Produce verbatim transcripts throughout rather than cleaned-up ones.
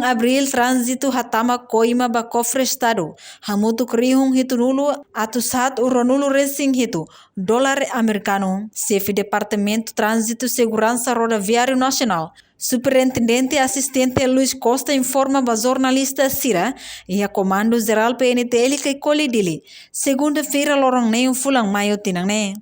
Abríl, tránzitu hatama koima ba kofre Estadu, hamutuk rihun hitunulu atus haat ruanulu resin hitu dolar amerikanu. Xefe Departamentu Tránzitu Seguransa Rodoviáriu Nasionál, Superintendente Asistente Luis Costa informa ba jornalista sira iha Komandu Jerál P N T L Caicoli, Dili, segunda-feira, loron neen fulan Maiu tinan ne'e.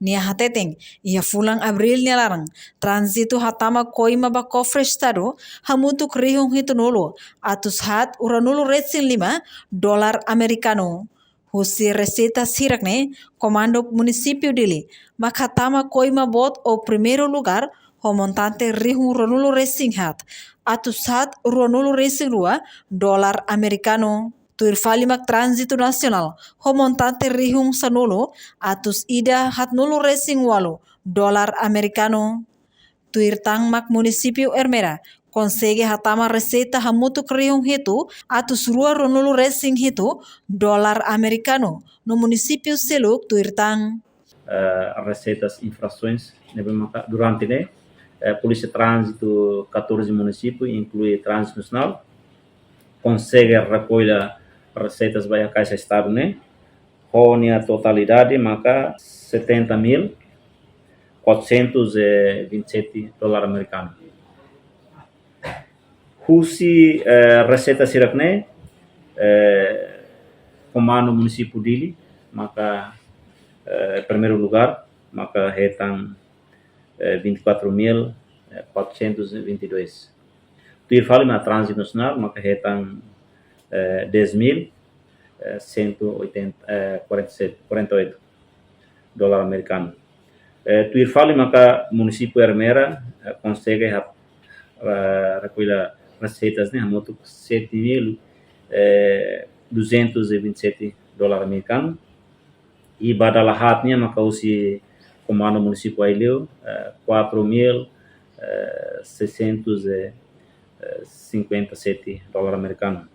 Nia hateten, iha fulan Abríl nia laran, tránzitu hatama koima ba kofre Estadu, hamutuk rihun hitunulu atus haat ruanulu resin lima dolar amerikanu. Husi reseita sira-ne'e, Komandu Munisípiu Dili mak hatama koima boot ou primeiru lugár, ho montante rihun ruanulu resin haat atus haat ruanulu resin rua dolar amerikanu. Tuir fali mak tránzitu nasionál, ho montante rihun sanulu atus ida haatnulu resin ualu dolar amerikanu. Tuir tan mak Munisípiu Ermera konsege hatama reseita hamutuk rihun hitu atus rua ruanulu resin hitu dolar amerikanu, no munisípiu seluk tuir tan. Eh, reseitas infrasoens ne'ebé maka durante ne'e, eh, Polísia Tránzitu katorze munisípiu, inklui Tránzitu Nasionál, konsege rekolla reseitas ba iha Kaixa Estadu ne'e, ho nia totalidade maka setenta mil quatrocentos e vinte e sete dolar amerikanu. Husi, eh, reseita sira-ne'e, eh, Komandu Munisípiu Dili maka, eh, primeiru lugár, maka hetan, eh, vinte e quatro mil quatrocentos e vinte e dois. Tuir fali mak Tránzitu Nasionál maka hetan, eh, dez mil, eh, cento e oitenta, eh, quarenta e sete, quarenta e oito dolar amerikanu. Eh, tuir fali maka Munisípiu Ermera, eh, konsege ha-, eh, rekolla reseitas ne'e hamutuk sete mil, eh, duzentos e vinte e sete dolar amerikanu. I ba dala haat nian maka husi Komandu Munisípiu Aileu, eh, quatro mil, eh, seiscentos e cinquenta e sete dolar amerikanu.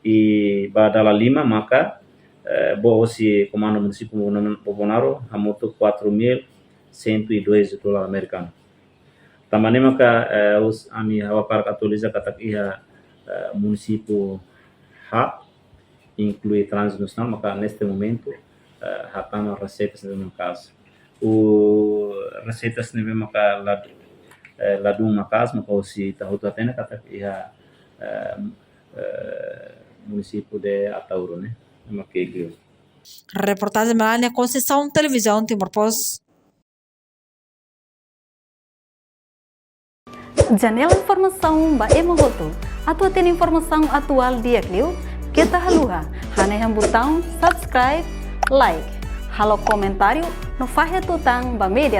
I ba dala lima maka, eh, boot husi Komandu Munisípiu Bobonaro, Bobonaro, hamutuk quatro mil cento e dois dolar amerikanu. Tanba ne'e maka, eh, husi ami ha'u hakarak atualiza katak iha, eh, munisípiu haat, inklui Tránzitu Nasionál, maka neste momento, eh, hatama reseitas ne'ebé maka'as. O reseitas ne'ebé maka lad-, eh, ladún maka'as, maka husi ita hotu hatene katak iha, eh, eh, munisípiu de Ataúro, ne'e, mak liu. Reportajen Melania Conceição, Televizaun Timor Post. Janela informasaun ba ema hotu. Atu hatene informasaun atuál di'ak liu, keta haluha hanehan butaun subscribe, like, halo komentáriu no fahe tutan ba média